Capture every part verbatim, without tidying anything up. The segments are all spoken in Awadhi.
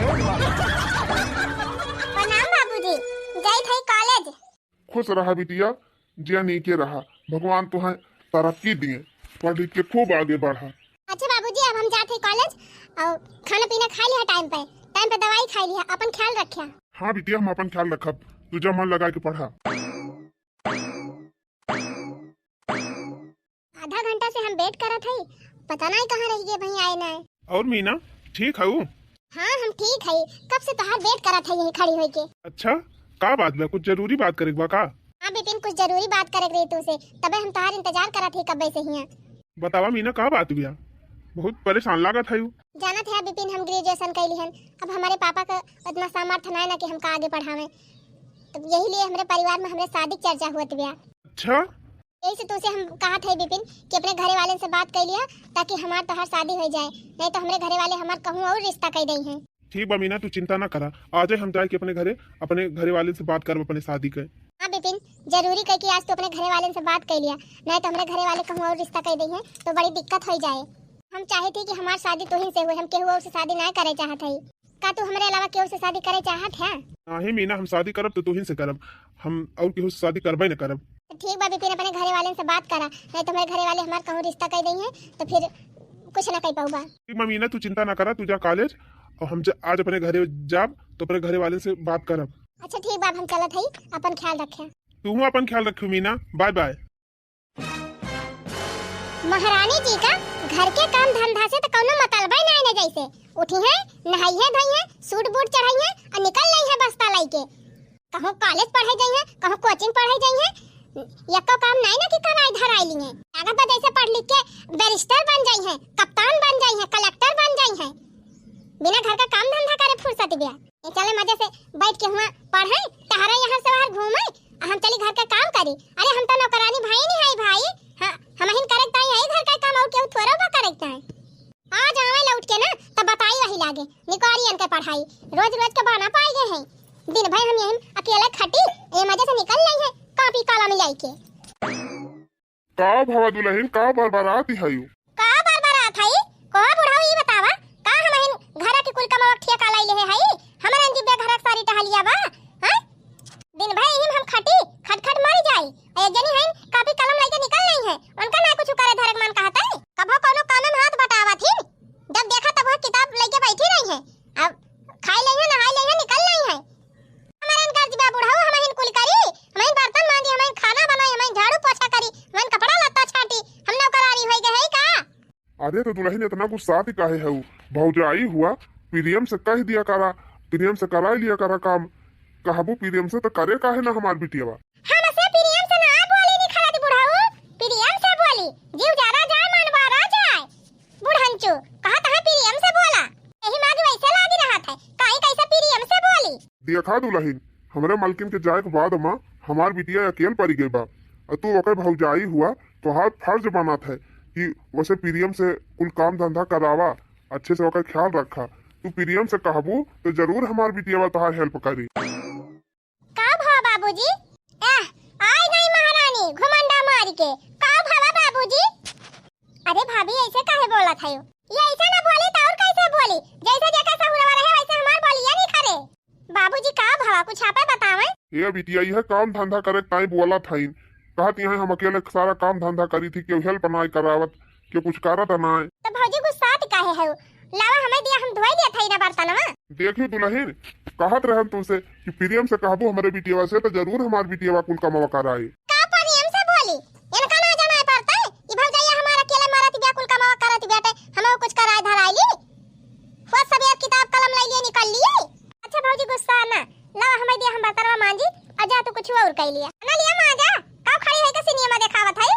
प्रणाम बाबूजी, जाइत हई कॉलेज। खुश रहा बिटिया, जिया नीके रहा, भगवान तुहें तरक्की दिए, पढ़ लिख के खूब आगे बढ़ा। अच्छा बाबूजी, अब हम जात हई कॉलेज और खाना पीना खाइ लिहा टाइम पे, टाइम पे दवाई खाइ लिहा, अपन ख्याल रखिया। हाँ बिटिया, हम अपन ख्याल रखब, तू जा मन लगा के पढ़ा। आधा घंटा से हम वेट करत हई, पता नाहीं कहाँ रहि गए, वहीं आए नाहीं। और मीना, ठीक हऊ? हाँ, हम ठीक हई, कब से तोहार वेट करत हई यहीं खड़ी होइके। अच्छा, का बात बा? कुछ जरूरी बात करे के बा का? हाँ बिपिन, कुछ जरूरी बात करे के रही तुमसे, तबे हम तोहार इंतजार करत हई कब्बे से हियाँ। बतावा मीना, का बात बिया? बहुत परेशान लागत हऊ। जानत है बिपिन, हम ग्रेजुएशन कैली हन, अब हमरे पापा का उतना सामर्थ्य नाहीं ना कि हमका आगे पढ़ावे, तो यही लिए हमरे परिवार में हमरे शादी के चर्चा होत बिया। अच्छा, यही से तुमसे हम कहत है बिपिन कि अपने घरे वाले से बात कर लिया, ताकि हमार तोहार शादी हो जाए, नहीं तो हमरे घरे वाले हमार कहूँ और रिश्ता कर दई हैं। ठीक बा मीना, तू चिंता ना करा, आजे हम जाए के अपने घरे, अपने घरे वाले से बात करब अपने शादी के। हाँ बिपिन, जरूरी कह कि आज तू अपने घरे वाले से बात कर लिया, नहीं तो हमरे घरे वाले कहूँ और रिश्ता कर दई हैं तो बड़ी दिक्कत हो जाए। हम चाहे थी कि हमार शादी तोहिन से हुए, हम केहू और से शादी ना करे चाहत है। का तू हमरे अलावा केहू से शादी करे चाहत है? नहीं मीना, हम शादी करब तो तोहिन से करब, हम और केहू से शादी करबे न करब। तो ठीक बा बिपिन, अपने घरे वाले से बात करा, नहीं तो हमरे घरे वाले हमार कहूँ रिश्ता कर दई हैं तो फिर कुछ ना कर पाऊबा। ठीक बा मीना, तू चिंता ना करा, तू जा कॉलेज और हम ज-, आज अपने घरे जाब तो अपने घरे वाले से बात करब। अच्छा ठीक बा, अब हम चलत हई, अपन ख्याल रखे। तू अपन ख्याल रखियो मीना, बाय बाय। महारानी जी का घर के काम धंधा से तो कौनो मतलबे नाई न, जैसे उठी हैं, नहाई हैं, धोई हैं, सूट बूट चढ़ाई हैं और निकल रही हैं बस्ता लइके। कहूँ कॉलेज पढ़े जाई हैं, कहूँ कोचिंग पढ़े जाई हैं, यक्को काम नाई न कि कराई धराई ली हैं। लागत बा जैसे पढ़ लिख के बैरिस्टर बन जाई हैं, कप्तान बन जाई हैं, कलेक्टर बन जाई हैं, बिना घर का काम धंधा करे फुर्सत बिया। ये चले मजे से बैठ के हुआ पढ़े, टहरे, यहाँ से वहाँ घूमे, आ हम चली घर का काम करी। अरे हम तो नौकरानी भाई नहीं है भाई, हाँ, हम हिन करे ताई है घर का काम और केहू थोड़ा बा करे ताई। आ जावे लौट के ना, तब बताई वही लागे, निकारी इनके पढ़ाई, रोज रोज के बहाना पाई गए हैं। दिन भर हम यहीं अकेले खटी, ये मजे से निकल रही है, कॉपी कलम लेके। का भवा दुलहिन, का बरबरात हयू? का बरबरात हई? कहो बुढ़ऊ, ई बतावा, का हमहिन घरा के कुल कमवा ठेका लाई लेहे हई? हमरा जिब्बे घरा के सारी टहलिया बा, हैं? दिन भर यही में हम खटी, खट खट मर जाई। आ एक जनी हईन, कॉपी कलम लइके निकल रही हैं, उनका ना कुछ करे धरे के मन कहत है। कभो कौनो काम में हाथ बटावत ही, जब देखा तब वो किताब लइके बैठी रही हैं। अब खाई लइहैं, नहाई लइहैं, निकल लइहैं। हमरे इनकर जिबा बुढ़ऊ, हमहिन कुल करी, हमहिन बर्तन मांजी, हमहिन खाना बनाई, हमहिन झाड़ू पोछा करी, हमहिन कपड़ा लत्ता छाटी, हम नौकरानी होई गए हई का? अरे तो दुलहिन इतना गुस्सात काहे हऊ? भौजाई हुआ, प्रियम से कह दिया करा, प्रियम से कराई लिया करा काम। कहबू प्रियम से तो करे काहे ना हमार बिटियावा? हमसे प्रियम से ना बोली निखरत बुढ़ऊ, प्रियम से बोली, जीव जरा जाए मन बारा जाए। बुढ़ंचू, कहत है प्रियम से बोला। यही माँ के वैसे लागी रहत है, काई कैसे प्रियम से बोली? देखा दुलहिन, हमरे मलकिन के जाए के बाद मा हमार बिटिया अकेल पड़ी गई बा। अ तू ओकर भौजाई हुआ, तोहार फर्ज बनत है कि वैसे प्रियम से कुल काम धंधा करावा, अच्छे से ओकर ख्याल रखा। तू प्रियम से कहबू तो जरूर हमार बिटिया तोहार हेल्प करी। का भवा बाबूजी? एह, आई गई महारानी घुमंडा मार के। का भवा बाबूजी? अरे भाभी, ऐसे काहे बोलत हयो? ये ऐसे ना बोली तो और कैसे बोली? जैसे जेकर सहुरवा रहे वैसे हमार बोलिया नहीं करे। बाबूजी का भवा, कुछ आपे बतावे? ए बिटिया, यह काम धंधा करे ताई बोलत हईन। कहत यहाँ हम अकेले सारा काम धंधा करी थी, केहू हेल्प नाय करावत, केहू कुछ करत नाय। तो भौजी गुस्सात काहे है? लावा हमें दिया, हम धोई दिया था ना बर्तनवा। देखी दुलहिन, कहत रहन तुमसे कि प्रियम से कहबू हमरे बिटियावा से तो जरूर हमार बिटियावा कुल कमवा कराए। का प्रियम से बोली? इनका ना जाना पड़ता है। ई भौजैया हमारा अकेले मरत बिया, कुल कमवा करत बिया, ते हमहू कुछ कराए धराई ली। वो सब एक किताब कलम ले लिए निकल लिए। अच्छा भौजी गुस्सा ना, लावा हमें दिया, हम बर्तनवा मांजी, और जा तू कुछ और कर लिया। ना लिया मांजा, का खड़ी है के सिनेमा देखावत है?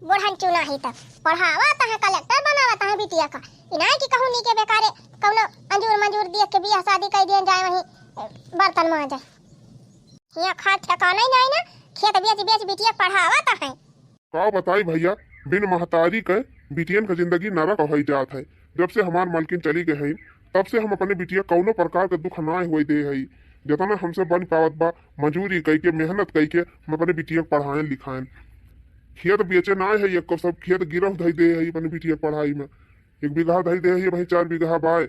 बुढ़न चुना ही त पढ़ावत है, कलेक्टर बनावत है बिटिया का। इनाय की कहूँ नीके बेकारे कौनो अंजूर मंजूर देख के बियाह शादी कर दिया जाए, वहीं, ए, बर्तन मांजे। हियाँ खाए ठिकाना ही नहीं ना, खेत बेच बेच बिटिया पढ़ावत है। का बताई भैया, बिन महतारी के बिटियन के जिंदगी नरक होइ जात है। जब से हमार मलकिन चली गई है, तब से हम अपने बिटिया कौनो प्रकार के दुख ना होए दे हई। जितना हमसे बन पावत बा, मजूरी कइके, मेहनत कइके हम अपने बिटिया के पढ़ाएन लिखाएन। खेत बेचे ना है, एको सब खेत गिरव धई दे है अपने बिटिया के पढ़ाई में। एक बीघा धई दे है, वहीं चार बीघा बाय।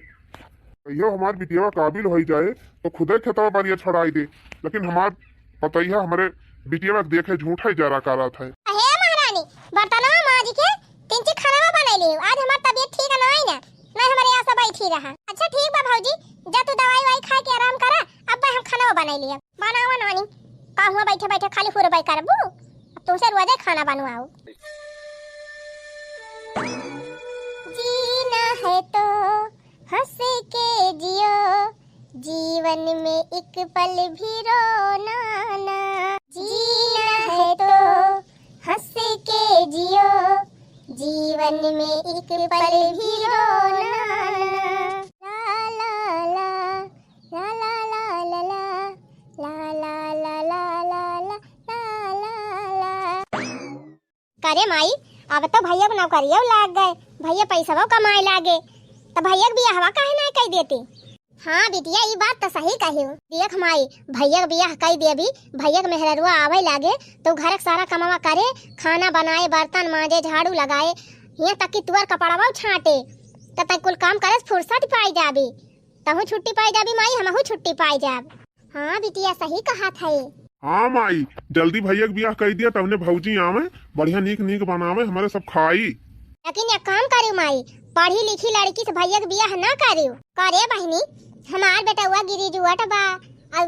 कहियो हमार बिटिया काबिल होइ जाए तो खुदे खेतवा बारिया छोड़ाई दे, लेकिन हमार पतोहिया हमरे बिटिया के देखे झूठा ही जरा करत है। हे महारानी, बर्तनवा माज के तिनची खानवा बनाई लियो। आज हमार तबियत ठीक नाई ना, ना हमरे यहाँ से बैठी रहा। अच्छा ठीक बा भौजी, जा तू दवाई वाई खा के आराम करा, अब हम खानवा बनाई लियो। बनावा नानी, का हुआ बैठे बैठे खाली हुरबै करबू? अब तुमसे रोजे खाना बनवाओ। जीना है तो हंस के जियो, जीवन में एक पल भी रोना ना। जीना है तो हंस के जियो, जीवन में एक पल भी रोना ना। ला ला ला, ला ला ला ला ला, ला ला ला ला ला ला, ला ला ला। करे माई, अब तो भैया के नौकरिया लाग गए, भैया पैसवा कमाए लागे, तो भैया के बियाहवा काहे ना कई देती? हाँ बिटिया, ई बात तो सही कही। देख माई, भैया के बियाह कई देबी, भैया के मेहररुआ आवे लागे, तो घर के सारा कमावा करे, खाना बनाए, बर्तन मांजे, झाड़ू लगाए, यहाँ तक कि तुअर कपड़वा छाटे, तो तै कुल काम करे से फुर्सत पाई जाबी। तहू छुट्टी पाई जाबी माई, हमहू छुट्टी पाई जाब। हाँ बिटिया, सही कहत है। हाँ माई, जल्दी भैया के बियाह कई दिया, तवने भौजी आवे, बढ़िया नीक नीक बनावे, हमारे सब खाई। लेकिन एक काम करियो माई, पढ़ी लिखी लड़की से भैया के बियाह ना करियो। करे बहिनी, हमार बेटवा गिरी जुअट बा, और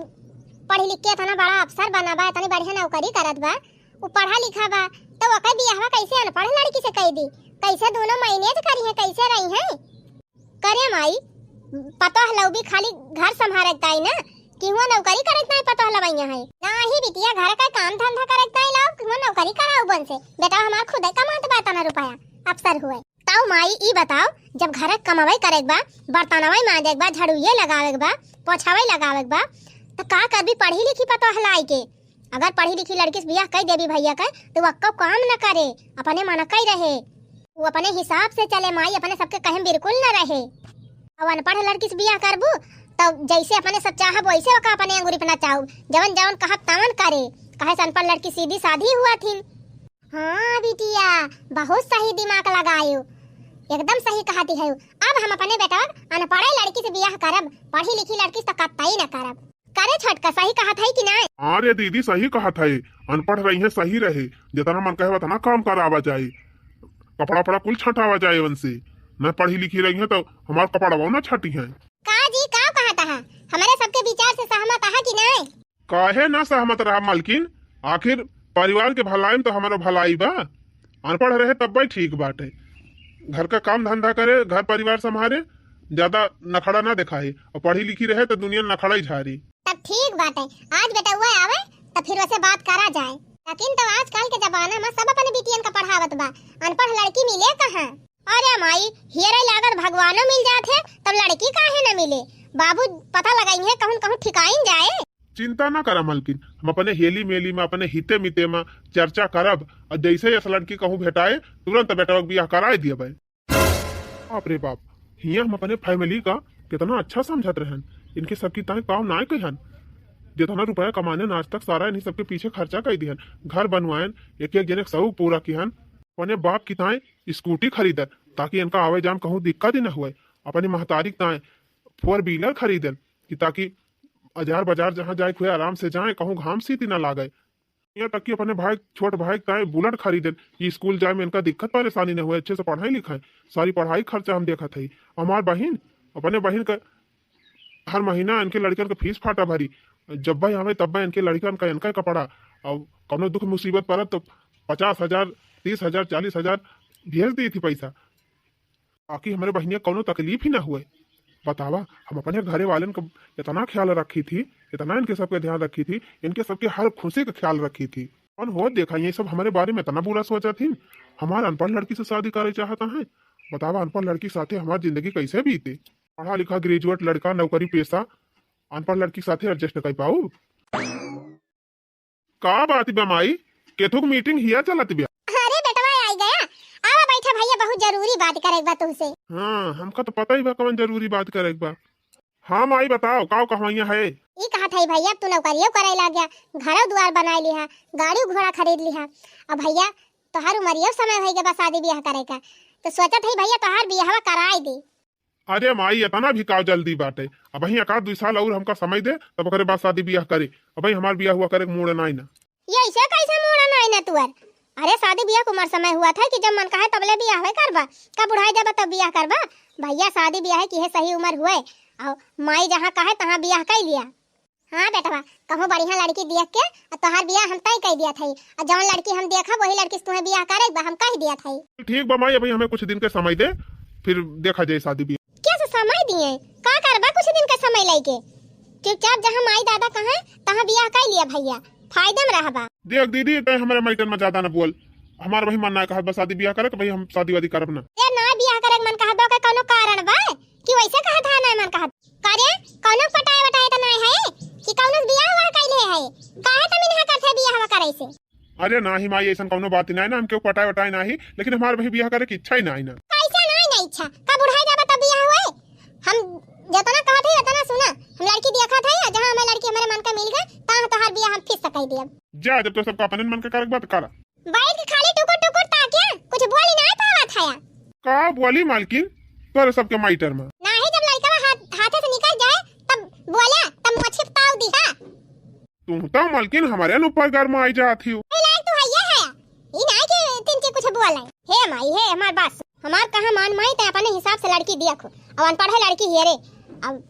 पढ़ी लिख के इतना बड़ा अफसर बना बा, इतनी बढ़िया नौकरी करत बा, उ पढ़ा लिखा बा, तो ओकर बियाहवा कैसे अनपढ़ लड़की से कई दी? कैसे दोनों मैनेज करी हैं, कैसे रही हैं? करे माई, पतोह लउबी खाली घर संभारे के ताई ना, कि हुआ नौकरी करे के ताई पतोह लवैया है? नाही बिटिया, घर का काम धंधा करे के ताई लाओ, कि हुआ नौकरी कराओ बन से। बेटा हमार खुदे कमात बा तना रुपया, अफसर हुए। ताऊ माई ई बताओ, जब घर के कमावे करे के बा, बर्तनवे मांजे के बा, झाड़ूये लगावे के बा, पोछावे लगावे के बा, तो का करबी पढ़ी लिखी पतोह लाई के? अगर पढ़ी लिखी लड़की से बियाह कई देबी भैया के, तो वक्का काम न करे, अपने मन कई रहे, वो अपने हिसाब से चले माई, अपने सबके कहे में बिल्कुल न रहे। अब अनपढ़ लड़की से बियाह करबू, तो जैसे अपने सब चाहब वैसे ओका अपने अंगूरी पे नचाऊ, जवन जवन कहब तवन करे, कहे से अनपढ़ लड़की सीधी साधी हुआ थी। हाँ बिटिया, बहुत सही दिमाग लगायो, एकदम सही कहती है। अब हम अपने बेटवा अनपढ़े लड़की से बियाह करब, पढ़ी लिखी लड़की से तो कतई न करब। करे छोटका, सही कहत है कि नाय? हाँ रे दीदी, सही कहत है। अनपढ़ रही है, सही रहे, जितना मन कहे उतना काम करावा जाए, कपड़ा पड़ा कुल छटावा जाए उनसे। न पढ़ी लिखी रही है तो हमार कपड़वा न छटी है। का जी, का कहत है? हमारे सबके विचार से सहमत है कि नाय? काहे ना सहमत रहा मालकिन? आखिर परिवार के भलाई में तो हमारो भलाई बा। अनपढ़ रहे तब भी ठीक बाटे, घर का काम धंधा करे, घर परिवार संभारे, ज्यादा नखड़ा ना दिखाए, और पढ़ी लिखी रहे तो दुनिया नखड़ा ही झारी। तब ठीक बाटे, आज बेटउआ आवे तो फिर वैसे बात करा जाए। लेकिन तो आजकल के जमाना में सब अपने बिटियन का पढ़ावत बा, अनपढ़ लड़की मिले कहाँ? अरे माई, हियरे लागत भगवानो मिल जात है, तब लड़की काहे न मिले? बाबू पता लगाई है, कहूँ कहूँ ठिकाइन जाए। चिंता ना करा मलकिन, हम अपने हेली मेली में, अपने हिते मिते में चर्चा करब, और जैसे यस लड़की कहूँ भेटाए, तुरंत बेटवा के बियाह कराए दियबे। बाप रे बाप, हियाँ हम अपने फैमिली का कितना अच्छा समझत रहन, इनके सबकी ताई काम नाय कहियन। जितना रुपया कमाने आज तक सारा इन्हीं सबके पीछे खर्चा कर दिहन, घर बनवायन, एक एक जने के शौक पूरा किहन, अपने बाप की ताई स्कूटी खरीदन ताकि इनका आवे जाए में कहूँ दिक्कत ही न हुए, अपनी महतारी की ताई फोर व्हीलर खरीदन कि ताकि बाजार बाजार जहाँ जाए के हुए आराम से जाए, कहूँ घाम सीत ही न लागे। यहाँ तक कि अपने भाई, छोट भाई के ताई बुलेट खरीदन कि स्कूल जाए में इनका दिक्कत परेशानी न हुए, अच्छे से पढ़ाई लिखाए, सारी पढ़ाई खर्चा हम देखत हई। हमार बहिन, अपने बहिन का हर महीना इनके लड़कन के फीस फाटा भरी, जब भाई आवे तब भाई इनके लड़कन का इनका कपड़ा, और कौनो दुख मुसीबत पड़त तो पचास हजार, तीस हजार, चालीस हजार भेज दी थी पैसा, ताकि हमारे बहिनिया कौनो तकलीफ ही ना हुए। बतावा, हम अपने घरे वालन का इतना ख्याल रखी थी, इतना इनके सबके ध्यान रखी थी, इनके सबके हर खुशी का ख्याल रखी थी। कौन हो देखा ये सब हमारे बारे में इतना बुरा सोचा थी, हमार अनपढ़ लड़की से शादी करे चाहता है। बतावा, अनपढ़ लड़की के साथे हमार जिंदगी कैसे बीते? पढ़ा लिखा ग्रेजुएट लड़का, नौकरी पेशा, अनपढ़ लड़की के साथे एडजस्ट कर पाऊ? का बात बा माई, केथुक मीटिंग हिया चलत बा? अरे बेटवा आई गया, आवा बैठा भैया, बहुत जरूरी बात करे के बा तुमसे। हाँ, हमका तो पता ही बा कौन जरूरी बात करे के बा। हाँ माई बताओ, का कहवैया है? ई कहत है भैया, तू नौकरियो करे लाग गया, घरो दुआर बनाए लिहा, गाड़ी घोड़ा खरीद लिहा। अब भैया तोहार उमरियो समय होई गया बा शादी ब्याह करे का, तो सोचत है भैया तोहार बियाहवा कराए दे। अरे माई, एतना भी का जल्दी बाटे? अबहीं एकाध दुइ साल अउर हमका समय दे, तब ओकरे बाद शादी बियाह करे। अबहीं हमार बियाह हुआ करे के मूड़ नाई ना। ये ऐसे कैसे मूड़ नाई ना तुअर? अरे शादी बियाह के उमर समय हुआ था कि जब मन कहे तबले बियाह होए करबा, का बुढ़ाई जाबा तब बियाह करबा? भैया शादी बियाह की है सही उमर हुए, अउर माई जहाँ कहे तहाँ बियाह कइ लिया। हाँ बेटवा, कहूँ बढ़िया लड़की देख के अउर तोहार बियाह हम तय कइ दिया थई, अउर जौन लड़की हम देखब वही लड़की से तुहें बियाह करे बा, हम कह दिया थई। ठीक बा माई, अबहीं हमें कुछ दिन के समय दे, फिर देखा जाए शादी बियाह। कैसे समय दिए? का करबा कुछ दिन के समय लइके? चुपचाप जहाँ माई दादा कहे तहाँ बियाह कइ लिया भैया, फायदे में रहबा। देख दीदी, तैं हमरे मैटर में ज्यादा न बोल, हमार वही मन ना कहत बा शादी बियाह करे के, भाई हम शादी वादी करब ना। ए ना बियाह करे के मन कहत बा, ओके कौनो कारण बा कि वैसे कहत है ना मन कहत? का रे, कौनो पटाए वटाए त नाय है कि कौनो से बियाह हुआ कइले है? काहे त मिनहा करथे बियाह हुआ करे से? अरे नाही माई, ऐसन कौनो बात नाय ना, हम केहू पटाए वटाए नाही, लेकिन हमार वही बियाह करे की इच्छा ही नाही ना। कैसे नाही ना इच्छा? का बुढ़ाई जाबा तब बियाह हुए? हम जतना कहत है उतना सुना, हम लड़की देखत है, जहाँ हमें लड़की हमारे मन का मिल गए, तहाँ तोहार बियाह हम फिक्स कइ दियब। जा, जब तो सबका अपने मन का करे के बात करा। बैठ के खाली टुकुर टुकुर ताकिया, कुछ बोली नाय पावत हया। का बोली मालकिन, तोरे सबके मैटर में? नाही, जब लड़का हाथ, हाथे से निकल जाए, तब बोला, तब मोछी ताव दिहा। तू तो मालकिन हमारे न ऊपर गरमाई जात हियो। ए लायक तू हइये है, ई नाय कि तिनके कुछ बोले। हे माई, हे हमार बात सुन, हमार कहा मान माई, तै अपने हिसाब से लड़की देखो, अब अनपढ़ है लड़की हियरे, अब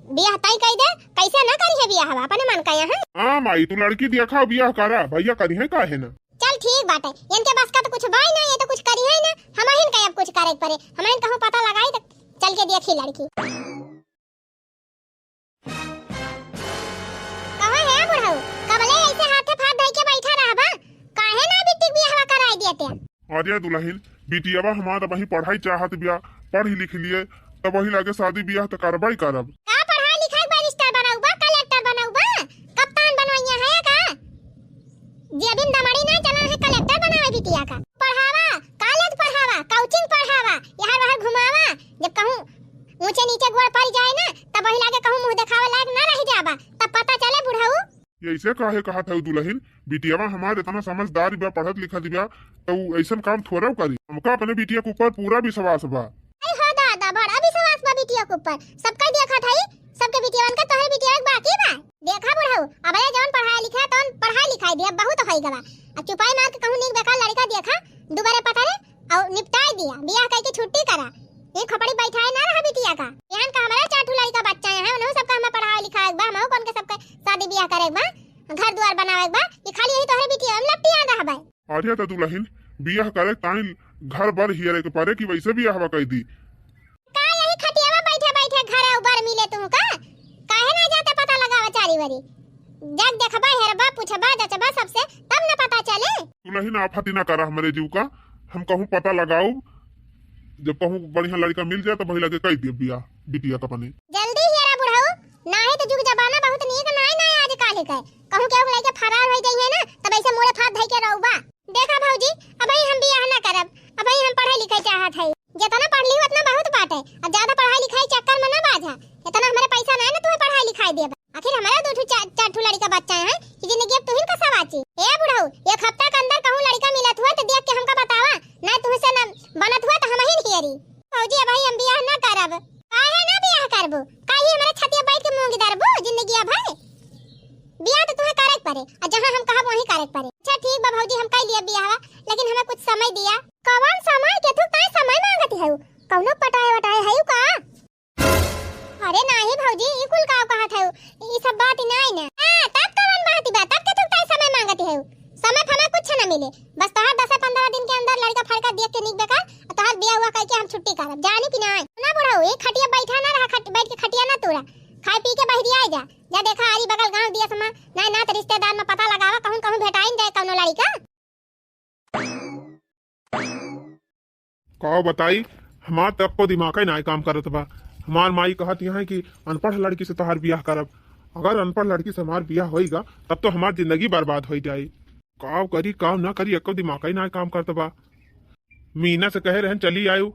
बियाह तय कइ दे, कैसे ना करी है बियाह, अपने मन का यहाँ। हाँ माई, तू लड़की देखा, बियाह करा, भैया करी है काहे ना। चल ठीक बाटे, इनके बस का तो कुछ बाय ना, ये तो कुछ करी है ना, हमहिन का अब कुछ करे के परे, हमहिन कहूँ पता लगाई तो चल के देखी लड़की। कहो हे बुढ़ऊ, कबले ऐसे हाथे फाथ धइ के बैठा रहबा, काहे ना बिटिक बियाहवा कराई देते? अरे दुलहिन, बिटियावा हमार अबहीं पढ़ाई चाहत बिया, पढ़ लिख लिए, तब वही लागे शादी बियाह त करबई करब। का पढ़ाई लिखाई बैरिस्टर बनउबा, कलेक्टर बनउबा, कप्तान बनवइया है का? जेबिन दमड़ी ना चला है कलेक्टर बनावे बिटिया का। पढ़ावा, कॉलेज पढ़ावा, कोचिंग पढ़ावा, यहाँ वहाँ घुमावा। जब कहूँ ऊंचे नीचे गोड़ पड़ जाए ना, तब वही लागे कहूँ मुँह देखावे लायक ना रह जाबा, तब पता चले बुढ़ऊ। ये ऐसे काहे कहत हऊ दुलहिन? बिटियावा हमार इतना समझदार बा, पढ़त लिखत बा, त ऊ ऐसन काम थोड़ा करी। हमका अपने बिटिया के ऊपर पूरा विश्वास बा। अरे हो दादा, बड़ा विश्वास बा बिटिया के ऊपर। सबका देखत हई, सबके बिटियावन का तोहरे बिटिया के बाकी बा। देखा बुढ़ऊ, अब ये जौन पढ़ाई लिखाई, तौन पढ़ाई लिखाई दिया, बहुत होई गवा। अब चुपाई मार के कहूँ नीक बेकार लड़का देखा, दुबारे पता रे, अउ निपटाई दिया, बियाह कइके छुट्टी करा। ये खोपड़ी बैठाए ना रहा बिटिया का। बिहान का हमारा चार ठो लड़का बच्चा है, उन्हों सबका हमें पढ़ाई लिखाए के बा, हमहू कौन के सबके शादी बियाह करे के बा, घर दुआर बनावे के बा, कि खाली यही तोहरे बिटिया हम लपटिया रहबे। अरे त दुलहिन, बियाह करे ताई घर बर हियरे के परे कि वैसे बियाहवा कइ दी। का यही खटियावा बैठे बैठे घरे उबर मिले तुमका? काहे ना जाते पता लगावा चारी वरी? जग देखबा, हेरबा, पूछबा, जचबा सबसे, तब न पता चले। दुलहिन आफत ही ना करा हमरे जीव का, हम कहूँ पता लगाऊ, जब कहूँ बढ़िया लड़का मिल जाए तो वही लगे कइ दिए बियाह बिटिया का अपने। जल्दी हेरा बुढ़ऊ, नाही तो जुग जमाना बहुत नीक नाही ना आजकल के। कहूँ केहू लइके फरार होइ जाइए ना, तब ऐसे मुड़े फात धइ के रहबा। देखा भौजी, अबहीं हम बियाह ना करब, अबहीं हम पढ़ाई लिखाई चाहत हई। जितना पढ़ ली उतना बहुत बाटे, अब ज्यादा पढ़ाई लिखाई चक्कर में ना बाझा। इतना हमारे पैसा ना है ना तुम्हें पढ़ाई लिखाई देब। आखिर हमारा दो ठो चा-, चार ठो लड़का बच्चा है कि जिंदगी अब तुहिन का सवाची। ए बुढ़ऊ, एक हफ्ता के अंदर कहूँ लड़का मिलत हुआ तो देख के हमका बतावा, ना तुमसे ना बनत हुआ तो हम ही हियरी। भौजी, अबहीं हम बियाह ना करब। काहे ना बियाह करबू? काहे हमारे छतिया बैठ के मूंग दरबू जिंदगी भर? बियाह तो तुम्हें करे के परे, और जहाँ हम कहब वहीं करे के परे। अच्छा ठीक बा भौजी, हम कइ लिया बियाह, लेकिन हमें कुछ समय दिया। कवन समय? केथू ताई समय मांगत हऊ? कौनो पटाए वटाए हऊ का? अरे नाही भौजी, ई कुल का कहत हऊ? ई सब बात ही नाही ना। आ, तब कवन बात बा? तब केथू ताई समय मांगत हऊ? समय फमा कुछ न मिले, बस तोहार दस पन्द्रह दिन के अंदर लड़का फड़का देख के निक बेकार, और तोहार बियाह हुआ कह के हम छुट्टी करब, जानी कि नाही? ना बुढ़ऊ, एक खटिया बैठा ना रहा, खट-, बैठ के खटिया ना तोड़ा, खाए पी के बहरिया जा, जा देखा आरी बगल गाँव दिया समा, नाय नात रिश्तेदार में पता लगावा, कहूँ कहूँ भेटाइन जाए कौनो लड़का। का बताई, हमार तब को दिमाग ही नाय काम करत बा। हमार माई कहत यहाँ कि अनपढ़ लड़की से तोहार बियाह करब। अगर अनपढ़ लड़की से हमार बियाह होइगा, तब तो हमार जिंदगी बर्बाद होइ जाई। का करी, का ना करी, एको दिमाग ही नाय काम करत बा। मीना से कहे रहन चली आयु,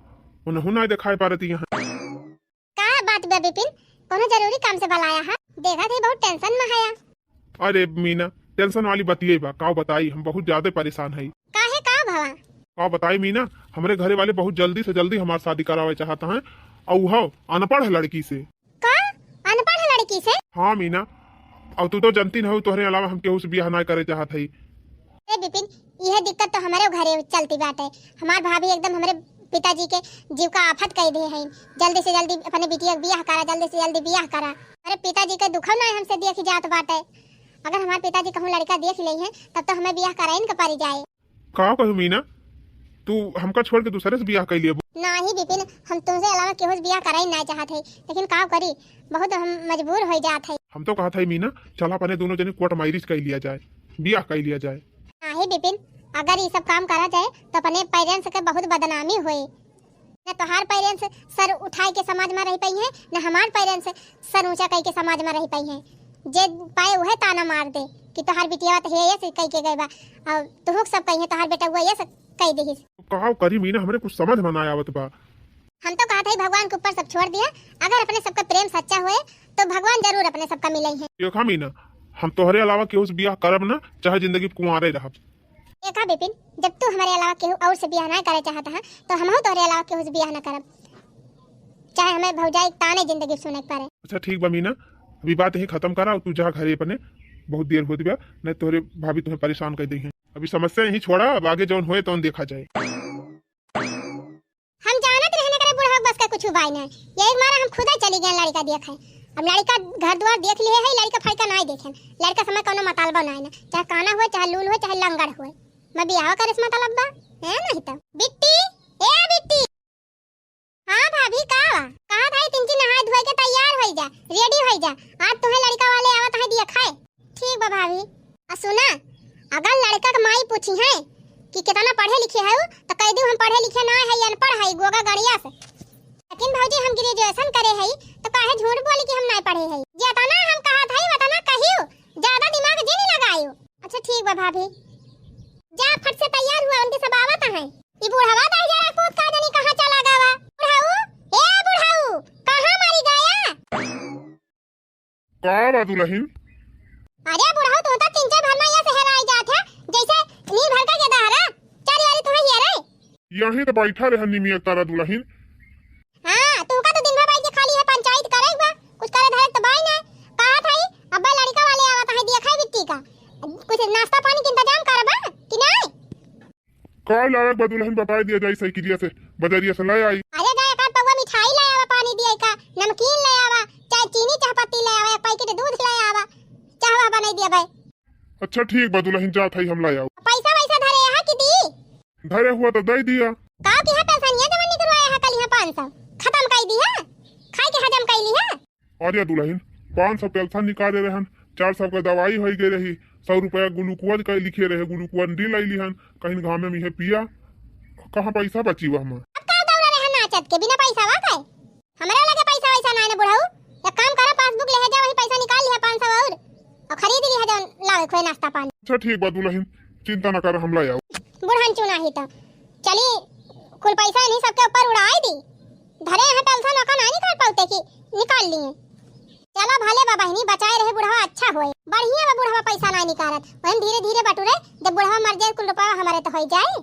उनहु नाय देखाए पारत यहाँ। का बात बा बिपिन, कोनो जरूरी काम से बुलाया है? देखा थे बहुत टेंशन में है। अरे मीना, टेंशन वाली बतिये बा, का बताई, हम बहुत ज्यादा परेशान हई। काहे, का भवा? का बताई मीना, हमरे घरे वाले बहुत जल्दी से जल्दी हमार शादी करावे चाहत हैं, अउ उहो अनपढ़ लड़की से। का? अनपढ़ लड़की से? हाँ मीना, अउ तू तो जनती न हउ, तोहरे अलावा हम केहू से बियाह नाय करे चाहत हई। ए बिपिन, इहे दिक्कत तो हमरे घरे चलती बाटे। हमार भाभी एकदम हमरे पिताजी के जीव का आफत कइ दे हईन। जल्दी से जल्दी अपने बिटिया के बियाह करा, जल्दी से जल्दी बियाह करा। अरे पिताजी के दुखौ नाय हमसे देखी जात बाटे। अगर हमार पिताजी कहूँ लड़का देख लेइहें, तब तो हमें बियाह कराइन के परि जाए। का कहू मीना, तू हमका छोड़ के दूसरे से बियाह कइ लियबू? नाही बिपिन, हम तुमसे अलावा केहू से बियाह कराइन नाय चाहत हई, लेकिन का करी, बहुत हम मजबूर होइ जात हई। हम तो कहत हई मीना, चला अपने दुनो जने court marriage कइ लिया जाए, बियाह कइ लिया जाए। नाही बिपिन, अगर ई सब काम करा जाए तो अपने parents के बहुत बदनामी होए। न तोहार parents सर उठाए के समाज में रह पइहें, न हमार parents सर ऊंचा कइ के समाज में रह पइहें। जे पाए उहे ताना मार दे कि तोहार बिटिया तो हे ये से कइ के गए बा, और तुहुक सब कइहें तोहार बेटा हुआ ये से कइ देहिस। का करी मीना, हमरे कुछ समझ में ना आवत बा। हम तो कहत हई भगवान के ऊपर सब छोड़ दिया, अगर अपने सबका प्रेम सच्चा होए तो भगवान जरूर अपने सबका मिलइहें। देखा मीना, हम तोहरे अलावा केहू से बियाह करब ना, चाहे जिंदगी कुंवारे रहब। देखा बिपिन, जब तू हमरे अलावा केहू और से बियाह ना करे चाहत ह, तो हमहू तोहरे अलावा केहू से बियाह ना करब, चाहे हमें भौजाई ताने जिंदगी सुने के पड़े। अच्छा ठीक बा मीना, अभी बात यही खत्म करा, तू जा घरे अपने, बहुत देर होत बा, नहीं तोहरे भाभी तुम्हें परेशान कर देइहें। अभी समस्या यही छोड़ा, अब आगे जौन होए तौन देखा जाए। हम जानत रहन एकरे बुढ़वा बस का कुछ उपाय ना। यही मारा हम खुदा चली गए लड़का देखे। अब लड़का घर द्वार देख लिए है, लड़का फड़का नाय देखेन। लड़का समय कौनो मतालबा नाय ना। चाहे काना होए, चाहे लूल होए, चाहे लंगड़ होए। मैं बियाह करे से मतलब बा? है नहीं तो। बिट्टी, ए बिट्टी। हाँ भाभी, का बा? कहा था तिनकी नहाए धोए के तैयार होई जा, ready होई जा। आज तुम्हें लड़का वाले आवत हैं देखे। ठीक बा भाभी। आ सुना, अगर लड़का के माई पूछी है कि कितना पढ़े लिखे है, तो कह दू हम पढ़े लिखे ना है, अनपढ़ है, गोगा गड़िया से। लेकिन भौजी हम graduation करे है, तो काहे झूठ बोली कि हम नहीं पढ़े है? जितना हम कहत है उतना कहियो, ज्यादा दिमाग जिन लगायो। अच्छा ठीक बा भाभी, जा फट से तैयार हुआ, उनके सब आवत हैं। ई बुढ़वा दहिजरा पूत का जानी कहाँ चला गवा। बुढ़ऊ, ए बुढ़ऊ, कहाँ मरी गया? का बा दुलहिन? अरे बुढ़ऊ, तू तो तीन चार भर में ये से हेराई जात है, जैसे नील भर का गेदहरा, चारी वाली तुम्हें ये रे। यहीं तो बैठा रहे निमिया तारा दुलहिन। हाँ, तू का तो दिन भर बैठ के खाली है पंचायत करे बा, कुछ करे धरे तो बाई ना। कहा था ही, अब्बा लड़का वाले आवत हैं, देखा है बिट्टी का, कुछ नाश्ता पानी के इंतजाम करबा कि नहीं? का लायक बा दुलहिन, बताई दिया जाई, साइकिलिया से बजरिया से ले आई। अरे जा, एक आध पौवा मिठाई ले आवा, पानी दिया का, नमकीन ले आवा, चाहे चीनी चाह पत्ती ले आवा, एक पैकेट दूध ले आवा, चाह वाह बनाई दिया भाई। अच्छा ठीक बा दुलहिन, जात हई हम ले आऊ। पैसा वैसा धरे यहाँ की दी? धरे हुआ तो दे दिया। का की है पैसा नहीं है, जवन निकलवाया है कल यहाँ पाँच सौ, खत्म कर दी है, खाई के हजम कर ली है। अरे दुलहिन, पाँच सौ पेल्सन निकाले रहन, चार सौ के दवाई होइ गए रही, सौ रुपया ग्लूकोज के लिखे रहे, ग्लूकोज डी लैली हन, कहीं घामे में इहे पिया, कहाँ पैसा बची वह में? अब का दौड़ा रहे नाचत के बिना पैसा वा के? हमरा लगे पैसा वैसा नाय ना बुढ़ऊ, एक काम करा, पासबुक ले जा, वही पैसा निकाल लिहा पाँच सौ और, और खरीद लिहा जौन लावे खोए नाश्ता पानी। अच्छा ठीक बा दुलहिन, चिंता न कर, हम ले आऊ। बुढ़न चुना ही तो चली, कुल पैसा इन्हीं सबके ऊपर उड़ाई दी। धरे हैं पैसा, नौका ना निकाल पाउते कि निकाल लिए। चला भले बा बहिनी, बचाए रहे बुढ़वा, अच्छा होए। बढ़िया बा बुढ़वा पैसा ना निकालत, वही धीरे धीरे बटुरे, जब बुढ़वा मर जाए कुल रुपया हमारे तो हो जाए।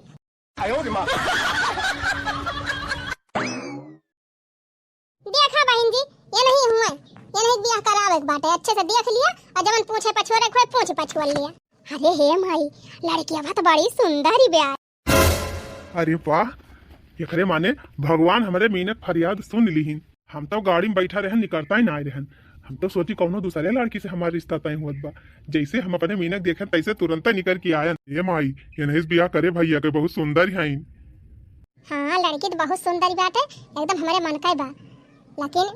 देखा बहिन जी, ये नहीं हुए, ये नहीं बियाह करावे के बाटे, अच्छे से देख लिया और जवन पूछे पछोरे के होए, पूछ पछोर लिया। अरे हे माई, लड़किया तो बड़ी सुंदर ही बा। अरे वाह, एकरे माने भगवान हमरे मीनक फरियाद सुन लिहिन। हम तो गाड़ी में बैठा रहन, निकरता ही ना आए रहन। हम तो सोची कौनो दूसरे लड़की से हमार रिश्ता तय हुअत बा। जैसे हम अपने मीनक देखे तैसे तुरंत निकर के आयन। ए माई, ये नहीं बियाह करे भैया के, बहुत सुंदर हईन। हाँ, लड़की तो बहुत सुंदर बाटे, एकदम हमरे मन का बा। लेकिन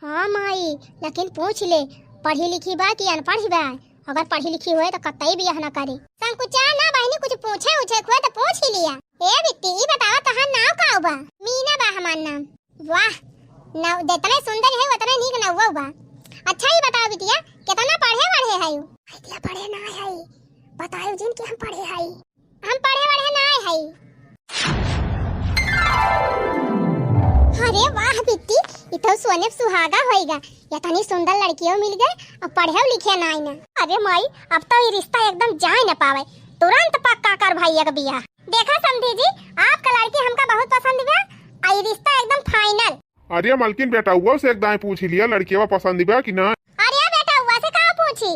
हाँ माई, लेकिन पूछ ले, पढ़ी लिखी बा कि अनपढ़ी बा? अगर पढ़ी लिखी होए तो कतई बियाह ना करे। संकुचा ना बहिनी, कुछ पूछे उछे के होए तो पूछ ही लिया। ए बिट्टी, ई बतावा तोहार नाव का बा? मीना बा हमार नाम। वाह, नौ, जितने सुंदर है उतने नीक नौवा बा। अच्छा ई बताओ बिटिया, कितना पढ़े वढ़े है? इतना पढ़े ना है, बताओ जिन कि हम पढ़े है। हम पढ़े वढ़े ना है। अरे वाह बिट्टी, ई तो सोने पे सुहागा होइगा। इतनी सुंदर लड़कियों मिल गए और पढ़े लिखे ना आई ना। अरे माई, अब तो ये रिश्ता एकदम जाए न पावे, तुरंत पक्का कर भाई एक बियाह। देखा समधी जी, आपका लड़की हमका बहुत पसंद बा, आ ई रिश्ता एकदम final। अरे मलकिन, बेटउआ से एक दाईं पूछ लिया, लड़किया पसंद बा कि ना? अरे बेटउआ से का पूछी,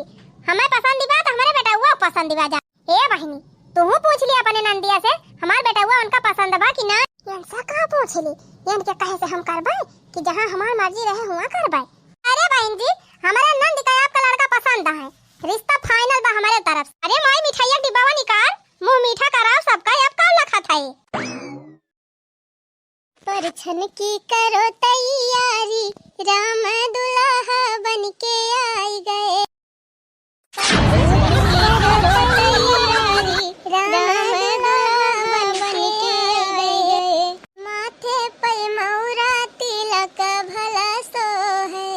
हमें पसंद बा तो हमरे बेटउआ पसंद बा जा। ए बहिनी, तूहू पूछ लिया अपने नंदिया से, हमार बेटउआ उनका पसंद बा कि ना? इनसे का पूछ ली, इनके कहे से हम करबै कि जहाँ हमार मर्जी रहे हुआ करबै। अरे बहिन जी, हमारे नंद का आपका लड़का पसंद है, रिश्ता final बा हमारे तरफ से। अरे माई, मिठाइया का डिब्बावा निकाल, मुँह मीठा कराओ सबका, अब का लखत है? परछन की करो तैयारी, राम दुल्हा बन के आई गए। परछन की करो तैयारी, राम दुल्हा बन के आई गए। माथे पर मौरा तिलक भला सोहे,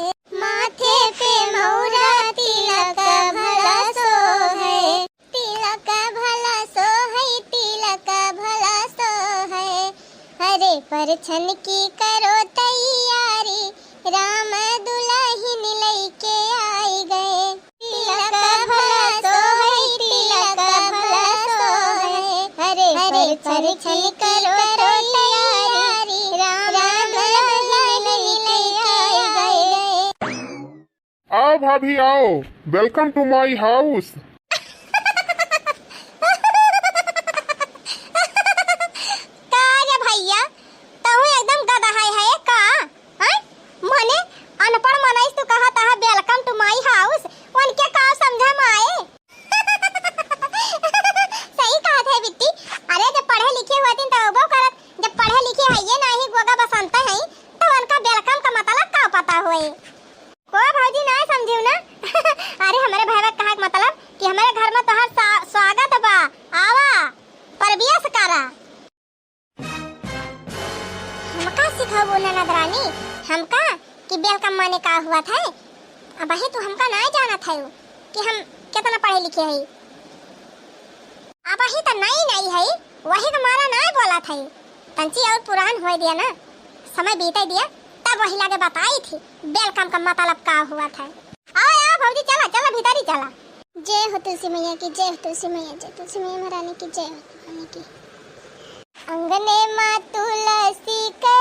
माथे पे मौरा तिलक भला सोहे। तिलक भला सोहे, तिलक भला सोहे। अरे परछन की करो तैयारी, राम दुलहिन लइके आई गए। तिलक भला सोहे, तिलक भला सोहे। अरे परछन की करो तैयारी, राम दुलहिन लइके आई गए। आओ भाभी आओ, welcome to my house। का रे भइया, तहूँ एकदम गदहाय है का? हैं? मने अनपढ़ मनई से तू कहत है welcome to my house, उनके का समझा माए? सही कहत है बिट्टी, अरे जब पढ़े लिखे होतिन त अउबो करत, जब पढ़े लिखे हइये नाहीं, गोगा बसंत हैं, त उनका welcome का मतलब का पता होए? ओ भौजी, नाय समझिउ ना? अरे, हमरे भैया के कहे के मतलब कि हमरे घर में तोहार सा-, स्वागत बा, आवा, प्रवेश करा। हमका सिखाबो ननद रानी, हमका कि welcome माने का हुआ था? अबही तू हमका नाय जानत है कि हम कितना पढ़े लिखे हई। अबही त नई नई है, वही के मारा नाय बोलत है। तंची और पुरान होए दिया ना, समय बीते दिया, तब वही लागे बताई थी welcome का मतलब का हुआ था। आओ, आओ भौजी, चला, चला, भीतरी चला। जय हो तुलसी मैया की, जय हो तुलसी मैया, जय तुलसी मैया महारानी की, जय हो महारानी की। अंगने मा तुलसी के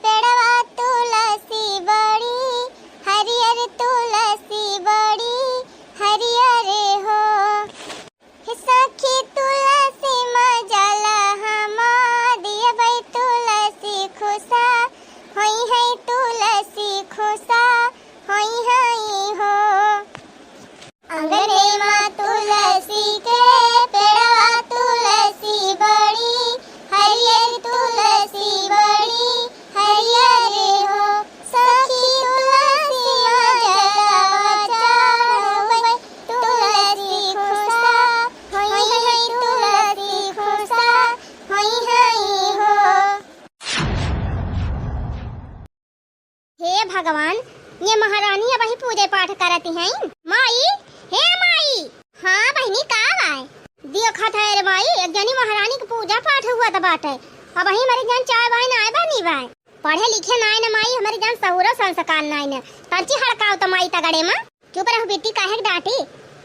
पेड़वा तुलसी बड़ी, हरियर तुलसी बड़ी, हरियर हो। हे सखी तुलसी मा जलवा हम दियबै, तुलसी खुसा होइहैं, तुलसी खुसा होइहैं हो। अंगने मा तुलसी के पेड़वा तुलसी बड़ी, हरियर तुलसी बड़ी, हरियर हो। सखी तुलसी मा जलवा चढ़ावै, तुलसी खुसा होइहैं, तुलसी खुसा होइहैं हो। हे भगवान, ये महारानी अबही पूजे पाठ करत हैं। माई, हे माई। हाँ बहिनी, का बाय? देखत है रे माई, एक जनी महारानी के पूजा पाठ हुआ त बाटे। अबही हमरे जान चाय बाय नाय बनी बाय। पढ़े लिखे नाय न माई, हमरे जान सहूरो संस्कार नाय न। तंची हड़काओ त माई तगड़े मा। चुप रहो बेटी, काहे के डांटी?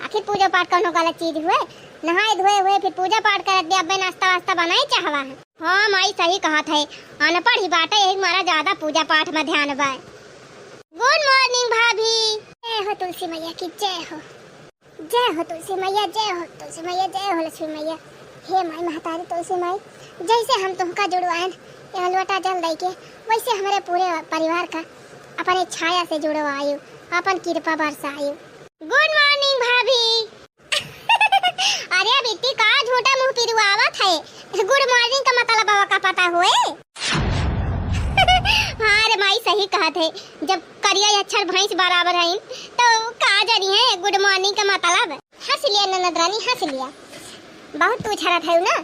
आखिर पूजा पाठ कौनो गलत चीज हुए? नहाए धोए हुए, फिर पूजा पाठ करत दे, अब्बे नाश्ता वास्ता बनाए चाहवा है। हाँ माई, सही कहत है, अनपढ़ ही बाटे, यही मारा ज्यादा पूजा पाठ में ध्यान बा। Good morning भाभी। जय हो तुलसी मैया की, जय हो, जय हो तुलसी मैया, जय हो तुलसी मैया, जय हो लक्ष्मी मैया। हे माई महतारी तुलसी माई, जैसे हम तुमका जुड़वाएन यहाँ लोटा जल दई के, वैसे हमरे पूरे परिवार का अपने छाया से जुड़वायु, अपन कृपा बरसायु। Good morning भाभी। अरे बिट्टी, का झूठा मुँह पिरुआवत है? Good morning का मतलब का पता होए? हाँ रे माई, सही कहत है, जब करिया अक्षर भैंस बराबर है तो का जानी है good morning का मतलब। हँस लिया ननद रानी, हँस लिया, बहुत तू झरत है ना।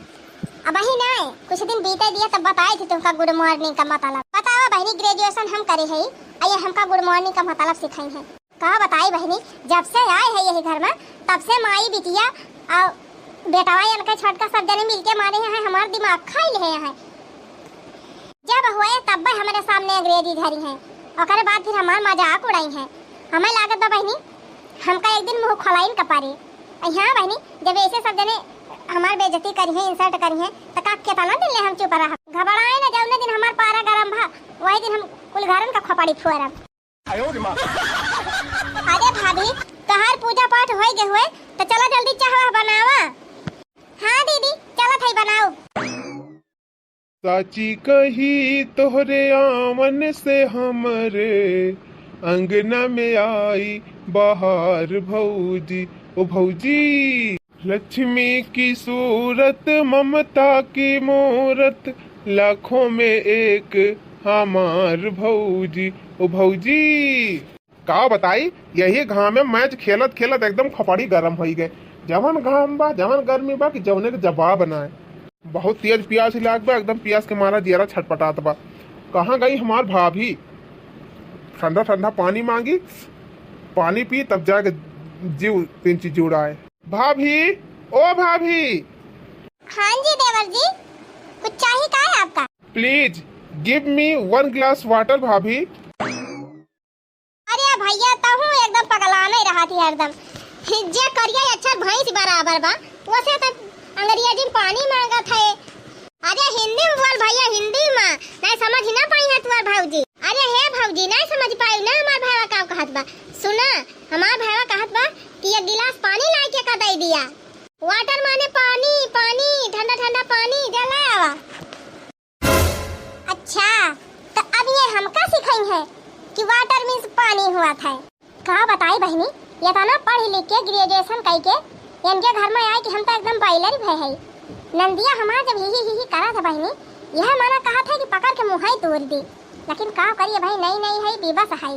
अबही ना, कुछ दिन बीते दिया तब बताई थी तुमका good morning का मतलब। बतावा बहिनी, graduation हम करे है, अये हमका good morning का मतलब सिखाई है। का बताई बहिनी, जब से आए है यही घर में, तब से माई बिटिया और बेटवा इनके छोटका सब जने मिलके मारे हैं, हमार दिमाग खाई ले हैं। जब हुए तब हमरे सामने अंग्रेजी झरी हैं, ओकरे बाद फिर हमार मजाक उड़ाई हैं। हमें लागत बा बहिनी, हमका एक दिन मुँह खोलाइन का पड़ी। अ हाँ बहिनी, जब ऐसे सब जने हमार बेइज्जती करी हैं, insult करी हैं, तो का केतना दिन ले हम चुप रह? घबराए न, जौने दिन हमार पारा गरम भा, वही दिन हम कुल घरन का खोपड़ी फोरब। अरे भाभी, तोहार पूजा पाठ होई गए हुए, तो चला जल्दी चाह वाह बनावा। हाँ दीदी, चलत हई बनाओ। साची कही तोहरे आवन से हमरे अंगना में आई बहार भौजी, ओ भौजी। लक्ष्मी की सूरत, ममता की मूरत, लाखों में एक हमार भौजी, ओ भौजी। का बताई, यही घाम में मैच खेलत खेलत एकदम खोपड़ी गरम होई गए। जवन घाम बा, जवन गर्मी बा कि जवने के जवाब ना है। बहुत तेज पियास ही लाग बा, एकदम पियास के मारा जियरा छटपटात बा। कहाँ गई हमार भाभी? ठंडा ठंडा पानी मांगी, पानी पी तब जाके जीव तीन चीज जुड़ाए। भाभी, ओ भाभी। हाँ जी देवर जी, कुछ चाहिए का है आपका? Please give me one glass water भाभी। अरे भैया, तहू एकदम पगलाने रहत ही हरदम। जे करिया अक्षर भैंस बराबर बा, वसे तो अंग्रेजी में पानी मांगत है। अरे हिंदी में बोल भैया, हिंदी में। नहीं समझ ही ना पाई है तुहार भौजी। अरे हे भौजी, नहीं समझ पाई ना हमार भाईवा का कहत बा। सुना, हमार भाईवा कहत बा कि एक गिलास पानी लाई के का दे दिया। Water माने पानी, पानी, ठंडा ठंडा पानी, जा ले आवा। अच्छा, तो अब ये हमका सिखाई है कि water means पानी हुआ था। का बताई बहिनी, ये तना पढ़ लिख के graduation कई के इनके घर में आए कि हम तो एकदम बॉयलर भय है। नंदिया हमार जब ही ही ही ही करा था बहिनी, यह माना कहा था कि पकड़ के मुँह ही तोड़ दी। लेकिन का करिए भाई, नई नई है, बेबस है।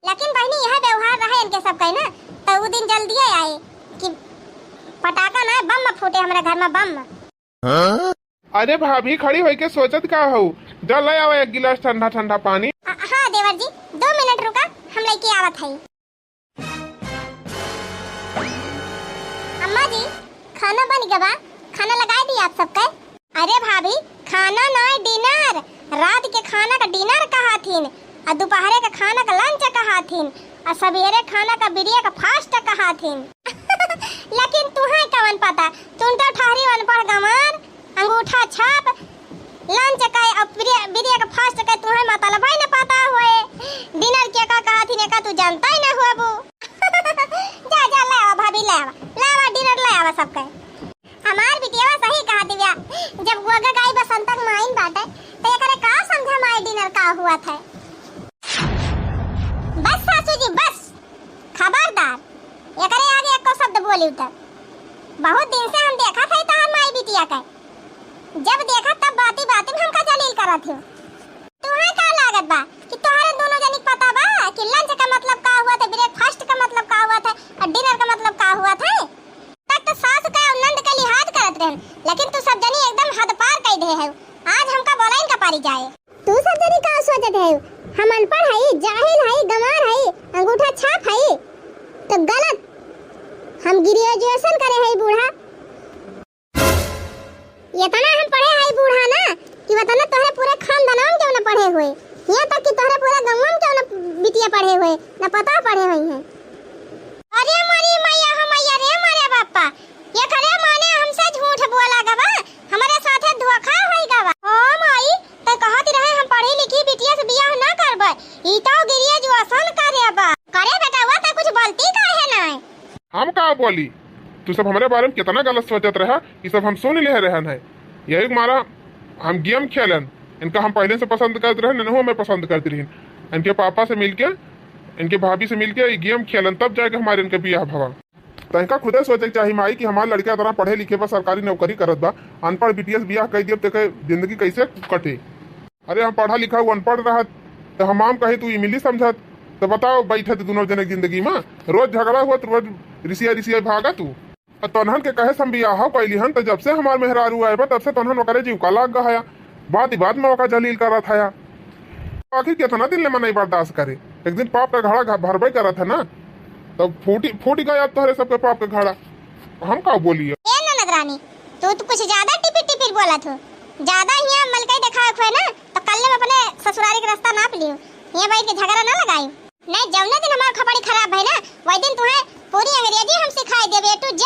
लेकिन बहिनी यह व्यवहार रहा इनके सब का ना, तो वो दिन जल्दी आए कि पटाखा ना बम फूटे हमारे घर में बम। अरे भाभी, खड़ी होइके सोचत का हऊ? जा ले आवा एक गिलास ठंडा ठंडा पानी। अ, हाँ देवर जी, दो मिनट रुका, हम लेके आवत हई। अम्मा जी, खाना बन गवा, खाना लगाई दी आप सबके। अरे भाभी, खाना ना, dinner, रात के खाना का dinner कहाथिन, आ दोपहरे के खाना का lunch कहाथिन, आ सवेरे खाना का breakfast कहाथिन। लेकिन तुहे कवन पता, तुन्टर ठहरी अनपढ़ गंवार, अंगूठा छाप, lunch का और ब्रे-, breakfast का तुहे मतलब ही न पता होए, dinner के का कहाथिन, एका तू जानता ही न होबू। जा, जा, ले आवा भाभी, ले आवा, ले आवा, dinner ले आवा सबके। हमार बिटियावा सही कहा दिव्या, जब गोगा गाई बसंतक माइन बाटे, तो एकरे का समझा माई dinner का हुआ था। बस सासू जी, बस, खबरदार, एकरे आगे एको शब्द बोली उतर। बहुत दिन से हम देखा था तहार माई बिटिया के, जब देखा तब बाती बाती में हमका जलील करत हो। तुहे का लागत बा कि तोहरे दोनों जनी के पता बा कि lunch का मतलब का हुआ था, breakfast का मतलब का हुआ था और dinner का मतलब का हुआ था? तक तो सास का और नंद का लिहाज करत रहन, लेकिन तू सब जनी एकदम हद पार कई दे है। आज हमका बोलाइन का पारी जाए। तू सब जनी का सोचत है? हम अनपढ़ हई, जाहिल हई, गंवार हई, अंगूठा छाप हई, तो गलत। हम graduation करे हई बूढ़ा। इतना हम पढ़े हई बूढ़ा ना कि वतना तोहरे पूरे खानदानवा में केहू न पढ़े हुए। यहाँ तक कि तोहरे पूरे गंवा में केहू न बिटिया पढ़े हुए, न पता पढ़े हुई हैं। अरे मोरी मैया हो मैया रे मोरे बापा, एकरे माने हमसे झूठ बोला गवा, हमरे साथे धोखा होई गवा। ओ माई, तै कहत रहे हम पढ़ी लिखी बिटिया से बियाह ना करबै, ई तो graduation करे बा। करे बेटवा, तै कुछ बोलती काहे नाय? हम का बोली? तू सब हमरे बारे में कितना गलत सोचत रहा, ई सब हम सुन ले रहन है। यही मारा हम game खेलन, इनका हम पहले से पसंद करत रहन, इनहू हमें पसंद करती रही। इनके पापा से मिलके, इनके भाभी से मिलके ये game खेलन, तब जाके हमारे इनके बियाह भवा। तनिका खुदे सोचे के चाही माई कि हमार लड़का इतना पढ़े लिखे बा, सरकारी नौकरी करत बा, अनपढ़ बिटिया से बियाह कर दियब, तेके जिंदगी कैसे कटे? अरे हम पढ़ा लिखा, उ अनपढ़ रहत, तो हमाम कही तू इमली समझत, तो बताओ बैठे तो दोनों जने जिंदगी में, रोज झगड़ा हुआ, रोज रिसिया रिसिया भागा तू। और तोन्हन के कहे से हम बियाह कैली हन, तो जब से हमार मेहरारू आए बा, तब से तोन्हन ओकरे जीव का लाग गया, बात ही बात में ओका जलील करत हया। आखिर कितना दिन ले मनई बर्दाश्त करे, एक दिन पाप का घड़ा घ-, भरबे करत है ना, तब फूटी, फूट गया अब तोहरे सबके पाप का घड़ा। हम का बोलिए? ए ननद रानी, तू तो कुछ ज्यादा टिपिर टिपिर बोलत हो, ज्यादा हियाँ मलकई देखावे खोए ना, तो कल्ले में अपने ससुरारी के रास्ता नाप लियो, हियाँ बैठ के झगड़ा ना लगाई। नहीं, जौने दिन हमार खोपड़ी खराब भई ना, वही दिन तुहे पूरी अंग्रेजी हम सिखाई देब, A to Z।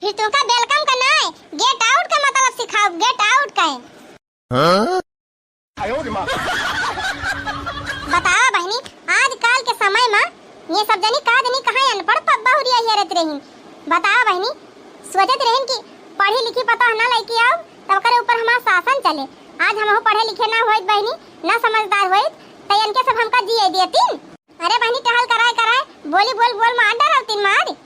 फिर तुमका welcome का नाय, get out का मतलब सिखाओ, get out का है। हाँ? ये सब जनी का जनी कहाँ अनपढ़ प-, बहुरिया हेरत रहिन। बतावा बहिनी, सोचत रहिन कि पढ़ी लिखी पतोह ना लइके आउब, तब ओकरे ऊपर हमार शासन चले। आज हमहू पढ़े लिखे ना होइत बहिनी, ना समझदार होइत, त इनके सब हमका जिए देतिन। अरे बहिनी, टहल कराए कराए, बोली बोल बोल मार डरावतिन मार।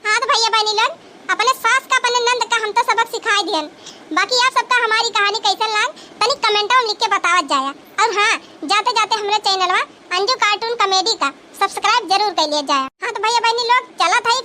हाँ तो भैया बहिनी लोग, अपने सास का, अपने नंद का हम तो सबक सिखाए दिहन। बाकी आप सबका हमारी कहानी कैसन लाग, तनी comment में लिख के बतावत जाया। और हाँ, जाते जाते हमरे channel वा अंजू cartoon comedy का subscribe जरूर कर लिया जाए। हाँ तो भैया बहिनी लोग, चलत हई